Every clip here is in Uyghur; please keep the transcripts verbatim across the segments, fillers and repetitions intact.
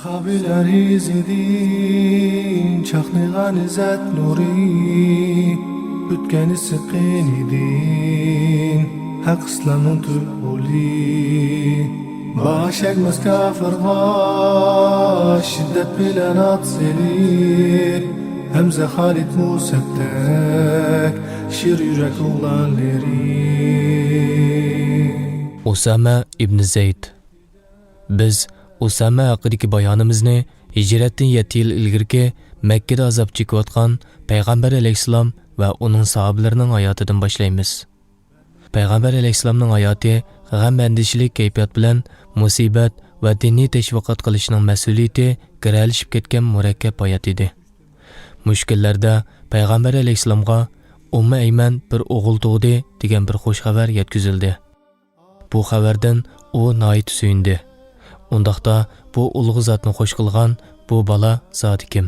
قابىلەر ئىزىدىن چاقنىغان ئىززەت نۇرى، ئۆتكەن ئىسسىق قېنىدىن ھەق ئىسلامنىڭ تۈز يولى. باش ئەگمەس كاپىرغا شىددەت بىلەن ئات سېلىپ، ھەمزە خالىد مۇسەبدەك شىر يۈرەك ئوغلانلىرى. ئۇسامە ئىبنى زەيد. بىز ئۇسامە ھەققىدىكى بايانىمىزنى ھىجرەتتىن يەتتە يىل ئىلگىرىكى مەككىدە ئازاب چېكىۋاتقان پەيغەمبەر ئەلەيھىسسالام ۋە ئۇنىڭ ساھابىلىرىنىڭ ھاياتىدىن باشلايمىز. پەيغەمبەر ئەلەيھىسسالامنىڭ ھاياتى غەم-ئەندىشىلىك كەيپىيات بىلەن مۇسىبەت ۋە دىنىي تەشۋىقات قىلىشنىڭ مەسئۇلىيىتى گىرەلىشىپ كەتكەن مۇرەككەپ ھايات ئىدى. مۇشۇ كۈنلەردە پەيغەمبەر ئەلەيھىسسالامغا «ئۇممۇ ئەيمەن بىر ئوغۇل تۇغدى» دېگەن بىر خۇش خەۋەر يەتكۈزۈلدى. بۇ خەۋەردىن ئۇ ناھايىتى سۆيۈندى. «ئۇنداقتا بۇ ئۇلۇغ زاتنى خۇش قىلغان بۇ بالا زادى كىم؟»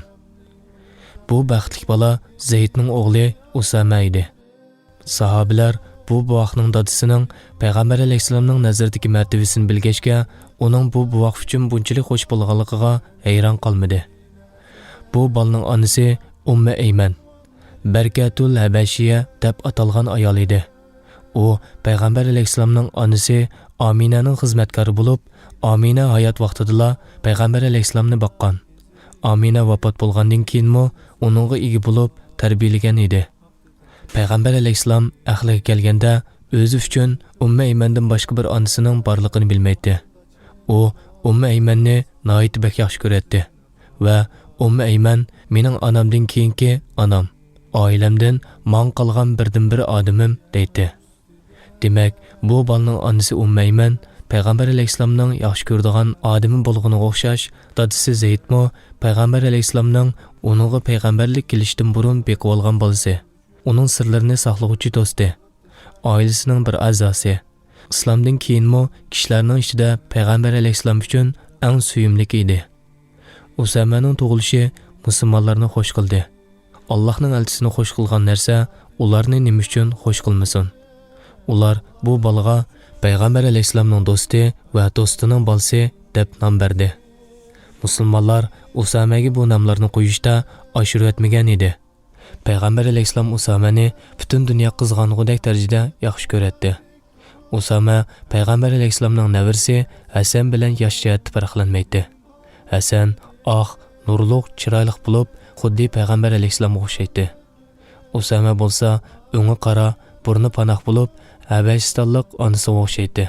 بۇ بەختلىك بالا زەيدنىڭ ئوغلى ئۇسامە ئىدى. ساھابىلەر بۇ بوۋاقنىڭ دادىسىنىڭ پەيغەمبەر ئەلەيھىسسالامنىڭ نەزىرىدىكى مەرتىۋىسىنى بىلگەچكە، ئۇنىڭ بۇ بوۋاق ئۈچۈن بۇنچىلىك خۇش بولغانلىقىغا ھەيران قالمىدى. بۇ بالىنىڭ ئانىسى ئۇممۇ ئەيمەن، بەركەتۇل ھەبەشىيە دەپ ئاتالغان ئايال ئىدى. ئۇ پەيغەمبەر ئەلەيھىسسالامنىڭ ئانىسى ئامىنەنىڭ خىزمەتكارى بولۇپ، ئامىنە ھايات ۋاقتىدىلا پەيغەمبەر ئەلەيھىسسالامنى باققان. ئامىنە ۋاپات بولغاندىن كېيىنمۇ ئۇنىڭغا ئىگە بولۇپ تەربىيەلىگەن ئىدى. پەيغەمبەر ئەلەيھىسسالام ئەقلىگە كەلگەندە، ئۆزى ئۈچۈن ئۇممۇ ئەيمەندىن باشقا بىر ئانىسىنىڭ بارلىقىنى بىلمەيتتى. ئۇ ئۇممۇ ئەيمەننى ناھايىتى بەك ياخشى كۆرەتتى ۋە «ئۇممۇ ئەيمەن مېنىڭ ئانامدىن كېيىنكى ئانام، ئائىلەمدىن ماڭا قالغان بىردىنبىر ئادىمىم» دەيتتى. دېمەك، بۇ بالىنىڭ ئانىسى ئۇممۇ ئەيمەن پەيغەمبەر ئەلەيھىسسالامنىڭ ياخشى كۆرىدىغان ئادىمى بولغىنىغا ئوخشاش، دادىسى زەيدمۇ پەيغەمبەر ئەلەيھىسسالامنىڭ ئۇنىڭغا پەيغەمبەرلىك كېلىشتىن بۇرۇن بېقىۋالغان بالىسى، ئۇنىڭ سىرلىرىنى ساقلىغۇچى دوستى، ئائىلىسىنىڭ بىر ئەزاسى. ئىسلامدىن كېيىنمۇ كىشىلەرنىڭ ئىچىدە پەيغەمبەر ئەلەيھىسسالام ئۈچۈن ئەڭ سۆيۈملۈكى ئىدى. ئۇسامەنىڭ تۇغۇلۇشى مۇسۇلمانلارنى خوش قىلدى. ئاللاھنىڭ ئەلچىسىنى خوش قىلغان نەرسە ئۇلارنى نېمە ئۈچۈن خوش قىلمىسۇن؟ ئۇلار بۇ بالىغا پەيغەمبەر ئەلەيھىسسالامنىڭ دوستى ۋە دوستىنىڭ بالىسى دەپ نام بەردى. مۇسۇلمانلار ئۇسامەگە بۇ ناملارنى قويۇشتا ئاشۇرۇۋەتمىگەن ئىدى. پەيغەمبەر ئەلەيھىسسالام ئۇسامەنى پۈتۈن دۇنيا قىزغانغۇدەك دەرىجىدە ياخشى كۆرەتتى. ئۇسامە پەيغەمبەر ئەلەيھىسسالامنىڭ نەۋرىسى ھەسەن بىلەن ياش جەھەتتە پەرقلەنمەيتتى. ھەسەن ئاق، نۇرلۇق، چىرايلىق بولۇپ، خۇددى پەيغەمبەر ئەلەيھىسسالامغا ئوخشايتتى. ئۇسامە بولسا ئۆڭى قارا، بۇرنى پاناق بولۇپ، ھەبەشىستانلىق ئانىسىغا ئوخشايتتى.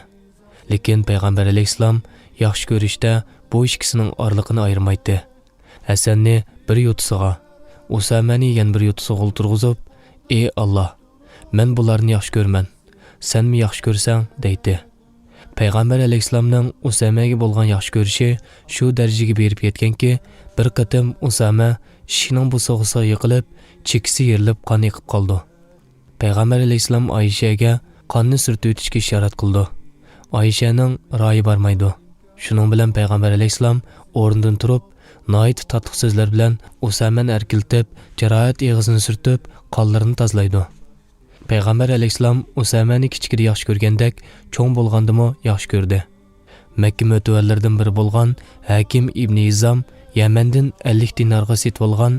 لېكىن پەيغەمبەر ئەلەيھىسسالام ياخشى كۆرۈشتە بۇ ئىككىسىنىڭ ئارىلىقىنى ئايرىمايتتى. ھەسەننى بىر يوتىسىغا، ئۇسامەنى يەنە بىر يوتىسىغا ئولتۇرغۇزۇپ، «ئى ئاللا، مەن بۇلارنى ياخشى كۆرىمەن، سەنمۇ ياخشى كۆرسەڭ» دەيتتى. پەيغەمبەر ئەلەيھىسسالامنىڭ ئۇسامەگە بولغان ياخشى كۆرۈشى شۇ دەرىجىگە بېرىپ يەتكەنكى، بىر قېتىم ئۇسامە ئىشىكنىڭ بوسۇغىسىغا يىقىلىپ، چېكىسى يېرىلىپ قان ئېقىپ قالىدۇ. پەيغەمبەر ئەلەيھىسسالام ئائىشەگە قاننى سۈرتۈۋېتىشكە ئىشارەت قىلىدۇ. ئائىشەنىڭ رايى بارمايدۇ. شۇنىڭ بىلەن پەيغەمبەر ئەلەيھىسسالام ئورنىدىن تۇرۇپ، ناھايىتى تاتلىق سۆزلەر بىلەن ئۇسامەنى ئەركىلىتىپ، جاراھەت ئېغىزىنى سۈرتۈپ، قانلىرىنى تازىلايدۇ. پەيغەمبەر ئەلەيھىسسالام ئۇسامەنى كىچىكىدە ياخشى كۆرگەندەك، چوڭ بولغاندىمۇ ياخشى كۆردى. مەككە مۆتىۋەرلىرىدىن بىرى بولغان ھاكىم ئىبنى ھىزام يەمەندىن ئەللىك دىنارغا سېتىۋالغان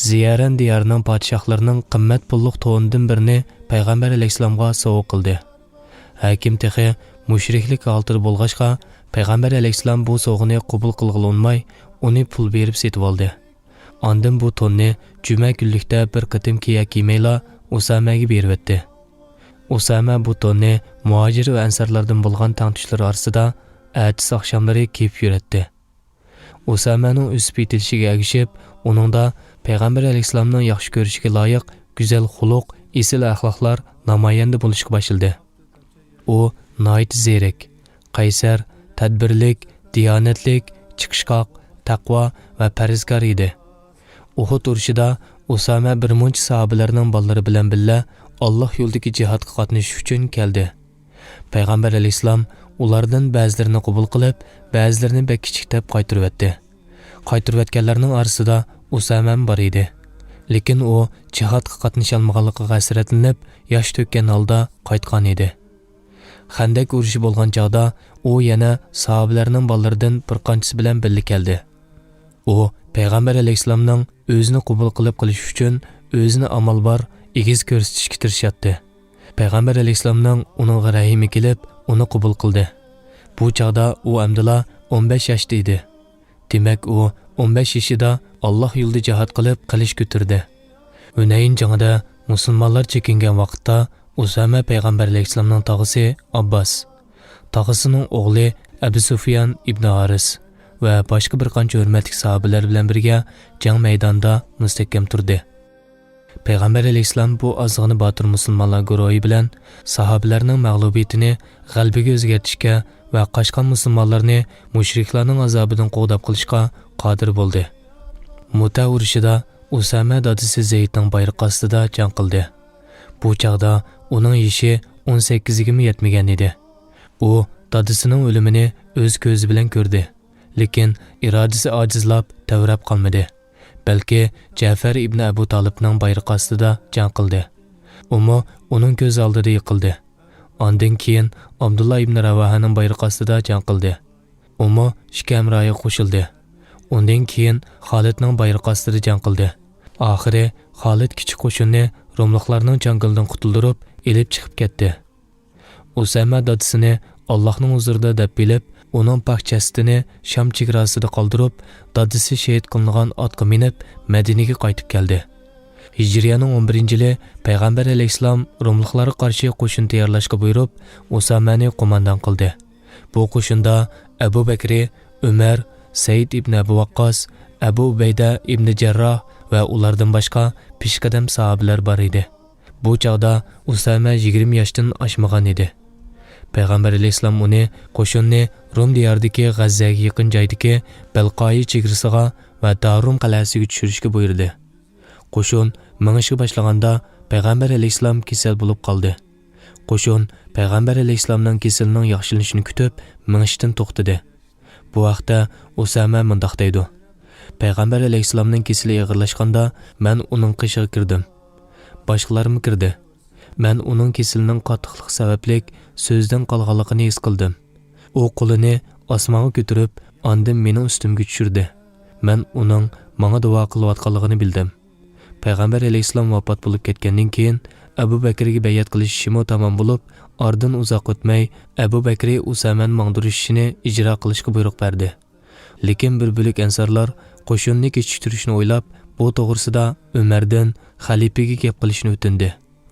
زىيەرەن دىيارىنىڭ پادىشاھلىرىنىڭ قىممەت پۇللۇق تونىدىن بىرىنى پەيغەمبەر ئەلەيھىسسالامغا سوۋغا قىلدى. ھاكىم تېخى مۇشرىكلىك ھالىتىدە بولغاچقا، پەيغەمبەر ئەلەيھىسسالام بۇ سوۋغىنى قوبۇل قىلغىلى ئۇنىماي، ئۇنى پۇل بېرىپ سېتىۋالدى. ئاندىن بۇ توننى جۈمە كۈنلۈكتە بىر قېتىم كىيە كىيمەيلا ئۇسامەگە بېرىۋەتتى. ئۇسامە بۇ توننى مۇھاجىر ۋە ئەنسارلاردىن بولغان تەڭتۇشلىرى ئارىسىدا ئەتىسى ئاخشاملىرى كىيىپ يۈرەتتى. ئۇسامەنىڭ ئۆسۈپ يېتىلىشىگە ئەگىشىپ، ئۇنىڭدا پەيغەمبەر ئەلەيھىسسالامنىڭ ياخشى كۆرۈشىگە لايىق گۈزەل خۇلق، ئېسىل ئەخلاقلار نامايەندە بولۇشقا باشلىدى. ئۇ ناھايىتى زېرەك، قەيسەر، تەدبىرلىك، دىيانەتلىك، چىقىشقاق، تەقۋا ۋە پەرھىزكار ئىدى. ئۇھۇد ئۇرۇشىدا ئۇسامە بىر مۇنچە ساھابىلەرنىڭ بالىلىرى بىلەن بىللە ئاللاھ يولىدىكى جىھادقا قاتنىشىش ئۈچۈن كەلدى. پەيغەمبەر ئەلەيھىسسالام ئۇلاردىن بەزىلىرىنى قوبۇل قىلىپ، بەزىلىرىنى بەك كىچىك دەپ قايتۇرۇۋەتتى. قايتۇرۇۋەتكەنلەرنىڭ ئارىسىدا ئۇسامەمۇ بار ئىدى. لېكىن ئۇ جىھادقا قاتنىشالمىغانلىقىغا ھەسرەتلىنىپ، ياش تۆككەن ھالدا قايتقان ئىدى. خەندەك ئۇرۇشى بولغان چاغدا ئۇ يەنە ساھابىلەرنىڭ بالىلىرىدىن بىر قانچىسى بىلەن بىللە كەلدى. ئۇ پەيغەمبەر ئەلەيھىسسالامنىڭ ئۆزىنى قوبۇل قىلىپ قېلىش ئۈچۈن ئۆزىنى ئامال بار ئېگىز كۆرسىتىشكە تىرىشاتتى. پەيغەمبەر ئەلەيھىسسالامنىڭ ئۇنىڭغا رەھىمى كېلىپ، ئۇنى قوبۇل قىلدى. بۇ چاغدا ئۇ ئەمدىلا ئون بەش ياشتا ئىدى. دېمەك، ئۇ ئون بەش يېشىدا ئاللاھ يولىدا جىھاد قىلىپ قىلىچ كۆتۈردى. ھۈنەين جېڭىدە مۇسۇلمانلار چېكىنگەن ۋاقىتتا، ئۇسامە پەيغەمبەر ئەلەيھىسسالامنىڭ تاغىسى ئابباس، تاغىسىنىڭ ئوغلى ئەبۇ سۇفيان ئىبنى ھارىس ۋە باشقا بىر قانچە ھۆرمەتلىك ساھابىلەر بىلەن بىرگە جەڭ مەيدانىدا مۇستەھكەم تۇردى. پەيغەمبەر ئەلەيھىسسالام بۇ ئازغىنە باتۇر مۇسۇلمانلار گۇرۇھى بىلەن ساھابىلەرنىڭ مەغلۇبىيىتىنى غەلىبىگە ئۆزگەرتىشكە ۋە قاچقان مۇسۇلمانلارنى مۇشرىكلارنىڭ ئازابىدىن قوغداپ قېلىشقا قادىر بولدى. مۇتە ئۇرۇشىدا ئۇسامە دادىسى زەيدنىڭ بايرىقى ئاستىدا جەڭ قىلدى. بۇ چاغدا ئۇنىڭ يېشى ئون سەككىزگىمۇ يەتمىگەن ئىدى. ئۇ دادىسىنىڭ ئۆلۈمىنى ئۆز كۆزى بىلەن كۆردى. لېكىن ئىرادىسى ئاجىزلاپ، تەۋرەپ قالمىدى. بەلكى جەفەر ئىبنى ئەبۇ تالىپنىڭ بايرىقى ئاستىدا جەڭ قىلدى. ئۇمۇ ئۇنىڭ كۆز ئالدىدا يىقىلدى. ئاندىن كېيىن ئابدۇللا ئىبنى راۋاھەنىڭ بايرىقى ئاستىدا جەڭ قىلدى. ئۇمۇ ئىككى ھەمراھىغا قوشۇلدى. ئۇندىن كېيىن خالىدنىڭ بايرىقى ئاستىدا جەڭ قىلدى. ئاخىرى خالىد كىچىك قوشۇننى روملۇقلارنىڭ چاڭگىلىدىن قۇتۇلدۇرۇپ، ئېلىپ چىقىپ كەتتى. ئۇسامە دادىسىنى ئاللاھنىڭ ھۇزۇرىدا دەپ بېلىپ، ئۇنىڭ پاك جەسىتىنى شام چېگراسىدا قالدۇرۇپ، دادىسى شېھىت قىلىنغان ئاتقا مىنىپ، مەدىنىگە قايتىپ كەلدى. ھىجرىيەنىڭ ئون بىرىنچى يىلى پەيغەمبەر ئەلەيھىسسالام روملۇقلارغا قارشى قوشۇن تەييارلاشقا بۇيرۇپ، ئۇسامەنى قوماندان قىلدى. بۇ قوشۇندا ئەبۇ بەكرى، ئۆمەر، سەئىد ئىبنى ئەبۇ ۋەققاس، ئەبۇ ئۇبەيدە ئىبنى جەرراھ ۋە ئۇلاردىن باشقا پېشقەدەم ساھابىلەر بار ئىدى. بۇ چاغدا ئۇسامە يىگىرمە ياشتىن ئاشمىغان ئىدى. پەيغەمبەر ئەلەيھىسسالام ئۇنى، قوشۇننى روم دىيارىدىكى غەززەگە يېقىن جايدىكى بەلقائى چېگرىسىغا ۋە دارۇم قەلئەسىگە چۈشۈرۈشكە بۇيرۇدى. قوشۇن مېڭىشقا باشلىغاندا، پەيغەمبەر ئەلەيھىسسالام كېسەل بولۇپ قالدى. قوشۇن پەيغەمبەر ئەلەيھىسسالامنىڭ كېسىلىنىڭ ياخشىلىنىشىنى كۈتۈپ، مېڭىشتىن توختىدى. بۇ ھەقتە ئۇسامە مۇنداق دەيدۇ: پەيغەمبەر ئەلەيھىسسالامنىڭ كېسىلى ئېغىرلاشقاندا، مەن ئۇنىڭ قېشىغا كىردىم. باشقىلارمۇ كىردى. مەن ئۇنىڭ كېسىلىنىڭ قاتتىقلىقى سەۋەبلىك سۆزدىن قالغانلىقىنى ھېس قىلدىم. ئۇ قولىنى ئاسمانغا كۆتۈرۈپ، ئاندىن مېنىڭ ئۈستۈمگە چۈشۈردى. مەن ئۇنىڭ ماڭا دۇئا قىلىۋاتقانلىقىنى بىلدىم. پەيغەمبەر ئەلەيھىسسالام ۋاپات بولۇپ كەتكەندىن كېيىن، ئەبۇ بەكرىگە بەيئەت قىلىش ئىشىمۇ تامام بولۇپ، ئارىدىن ئۇزاق ئۆتمەي، ئەبۇ بەكرى ئۇسامەنى ماڭدۇرۇش ئىشىنى ئىجرا قىلىشقا بۇيرۇق بەردى. لېكىن بىر بۆلەك ئەنسارلار قوشۇننى كېچىكتۈرۈشنى ئويلاپ، بۇ توغرىسىدا ئۆمەردىن خەلىپىگە گەپ قىلىشنى ئۆتۈندى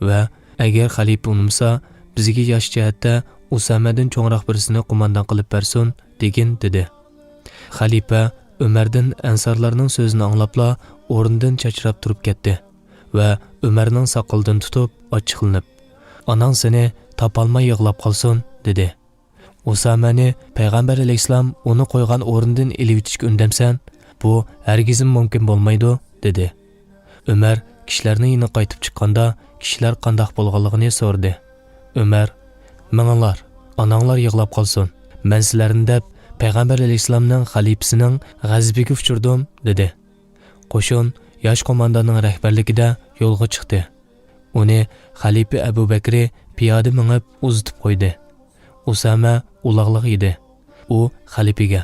ۋە، ئەگەر خەلىپە ئۇنىمىسا، بىزگە ياش جەھەتتە ئۇسامەدىن چوڭراق بىرسىنى قوماندان قىلىپ بەرسۇن، دېگىن، دېدى. خەلىپە ئۆمەردىن ئەنسارلارنىڭ سۆزىنى ئاڭلاپلا ئورنىدىن چاچراپ تۇرۇپ كەتتى ۋە ئۆمەرنىڭ ساقىلىدىن تۇتۇپ ئاچچىقلىنىپ، «ئاناڭ سېنى تاپالماي يىغلاپ قالسۇن» دېدى. «ئۇسامەنى پەيغەمبەر ئەلەيھىسسالام ئۇنى قويغان ئورنىدىن ئېلىۋېتىشكە ئۈندەمسەن؟ بۇ ھەرگىزمۇ مۇمكىن بولمايدۇ» دېدى. ئۆمەر كىشىلەرنىڭ يېنىغا قايتىپ چىققاندا، كىشىلەر قانداق بولغانلىقىنى سورىدى. ئۆمەر، «مېڭىڭلار، ئاناڭلار يىغلاپ قالسۇن. مەن سىلەرنى دەپ پەيغەمبەر ئەلەيھىسسالامنىڭ خەلىپىسىنىڭ غەزىپىگە ئۇچرىدىم» دېدى. قوشۇن ياش قومانداننىڭ رەھبەرلىكىدە يولغا چىقتى. ئۇنى خەلىپە ئەبۇ بەكرى پىيادە مېڭىپ ئۇزىتىپ قويدى. ئۇسامە ئۇلاغلىق ئىدى. ئۇ خەلىپىگە،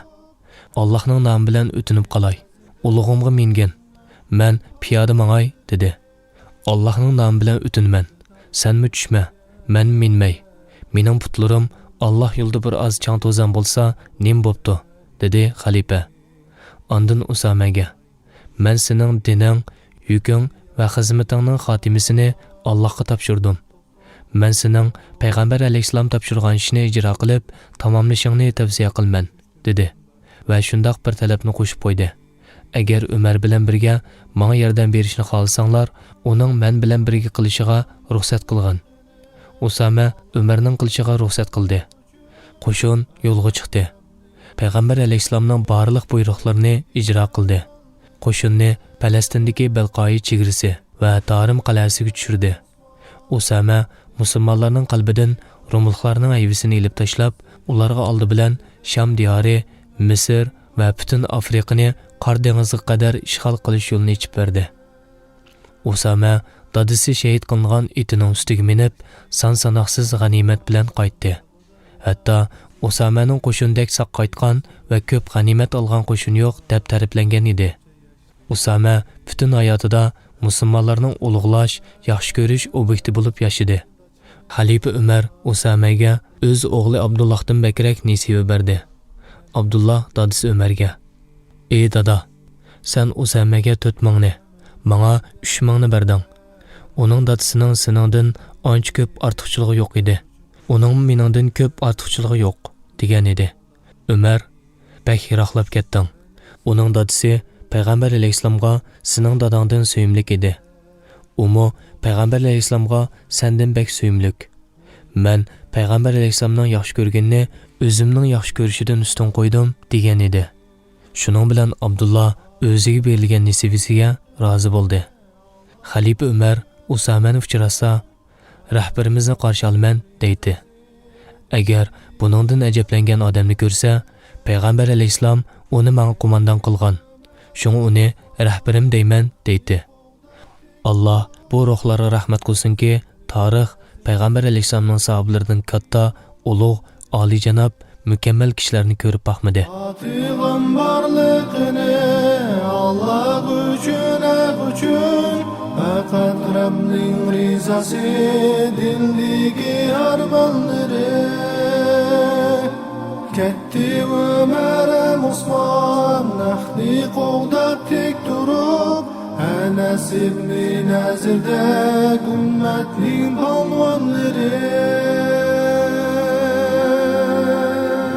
«ئاللاھنىڭ نامى بىلەن ئۆتۈنۈپ قالاي. ئۇلۇغۇمغا مىنگىن. مەن پىيادە ماڭاي» دېدى. «ئاللاھنىڭ نامى بىلەن ئۆتۈنىمەن. سەنمۇ چۈشمە. مەنمۇ مىنمەي. مېنىڭ پۇتلىرىم ئاللاھ يولىدا بىر ئاز چاڭ-توزان بولسا نېمە بوپتۇ؟» دېدى خەلىپە. ئاندىن ئۇسامەگە، «مەن سېنىڭ دىنىڭ، يۈكۈڭ ۋە خىزمىتىڭنىڭ خاتىمىسىنى ئاللاھقا تاپشۇردۇم. مەن سېنىڭ پەيغەمبەر ئەلەيھىسسالام تاپشۇرغان ئىشنى ئىجرا قىلىپ تاماملىشىڭنى تەۋسىيە قىلىمەن» دېدى ۋە شۇنداق بىر تەلەپنى قوشۇپ قويدى: «ئەگەر ئۆمەر بىلەن بىرگە ماڭا ياردەم بېرىشنى خالىساڭلار، ئۇنىڭ مەن بىلەن بىرگە قىلىشىغا رۇخسەت قىلغىن.» ئۇسامە ئۆمەرنىڭ قىلىشىغا رۇخسەت قىلدى. قوشۇن يولغا چىقتى. پەيغەمبەر ئەلەيھىسسالامنىڭ بارلىق بۇيرۇقلىرىنى ئىجرا قىلدى. قوشۇننى پەلەستىندىكى بەلقائى چېگرىسى ۋە دارىم قەلئەسىگە چۈشۈردى. ئۇسامە مۇسۇلمانلارنىڭ قەلبىدىن روملۇقلارنىڭ ھەيۋىسىنى ئېلىپ تاشلاپ، ئۇلارغا ئالدى بىلەن شام دىيارى، مىسىر ۋە پۈتۈن ئافرىقىنى قارا دېڭىزغا قەدەر ئىشغال قىلىش يولىنى ئېچىپ بەردى. ئۇسامە دادىسى شېھىت قىلىنغان ئېتىنىڭ ئۈستىگە مىنىپ، سان-ساناقسىز غەنىيمەت بىلەن قايتتى. ھەتتا ئۇسامەنىڭ قوشۇنىدەك ساق قايتقان ۋە كۆپ غەنىيمەت ئالغان قوشۇن يوق دەپ تەرىپلەنگەن ئىدى. ئۇسامە پۈتۈن ھاياتىدا مۇسۇلمانلارنىڭ ئۇلۇغلاش، ياخشى كۆرۈش ئوبيېكتى بولۇپ ياشىدى. خەلىپە ئۆمەر ئۇسامەگە ئۆز ئوغلى ئابدۇللاھتىن بەكرەك نېسىۋە بەردى. ئابدۇللاھ دادىسى ئۆمەرگە، «ئى دادا، سەن ئۇسامەگە تۆت مىڭنى، ماڭا ئۈچ مىڭنى بەردىڭ. ئۇنىڭ دادىسىنىڭ سېنىڭدىن ئانچە كۆپ ئارتۇقچىلىقى يوق ئىدى. ئۇنىڭمۇ مېنىڭدىن كۆپ ئارتۇقچىلىقى يوق» دېگەن ئىدى. ئۆمەر، «بەك يىراقلاپ كەتتىڭ. ئۇنىڭ دادىسى پەيغەمبەر ئەلەيھىسسالامغا سېنىڭ داداڭدىن سۆيۈملۈك ئىدى. ئۇمۇ پەيغەمبەر ئەلەيھىسسالامغا سەندىن بەك سۆيۈملۈك. مەن پەيغەمبەر ئەلەيھىسسالامنىڭ ياخشى كۆرگىنىنى ئۆزۈمنىڭ ياخشى كۆرۈشىدىن ئۈستۈن قويدۇم» دېگەن ئىدى. شۇنىڭ بىلەن ئابدۇللا ئۆزىگە بېرىلگەن نېسىۋىسىگە رازى بولدى. خەلىپە ئۆمەر ئۇسامەنى ئۇچراتسا، «رەھبىرىمىزنى قارشى ئالىمەن» دەيتتى. ئەگەر بۇنىڭدىن ئەجەبلەنگەن ئادەمنى كۆرسە، «پەيغەمبەر ئەلەيھىسسالام ئۇنى ماڭا قوماندان قىلغان، شۇڭا ئۇنى رەھبىرىم دەيمەن» دەيتتى. ئاللا بۇ روھلارغا رەھمەت قىلسۇنكى، تارىخ پەيغەمبەر ئەلەيھىسسالامنىڭ ساھابىلىرىدىن كاتتا، ئۇلۇغ، ئالىيجاناب، مۇكەممەل كىشىلەرنى كۆرۈپ باقمىدى. ئاتىغان بارلىقىنى ئاللا ئۈچۈن، ھەق ئۈچۈن، پەقەت رەبنىڭ رىزاسى، دىلدىكى ئارمانلىرى. كەتتى ئۆمەر ھەم ئوسمان، ھەقنى قوغداپ تىك تۇرۇپ، ئەنەس ئىبنى نەزىردەك ئۈممەتنىڭ پالۋانلىرى.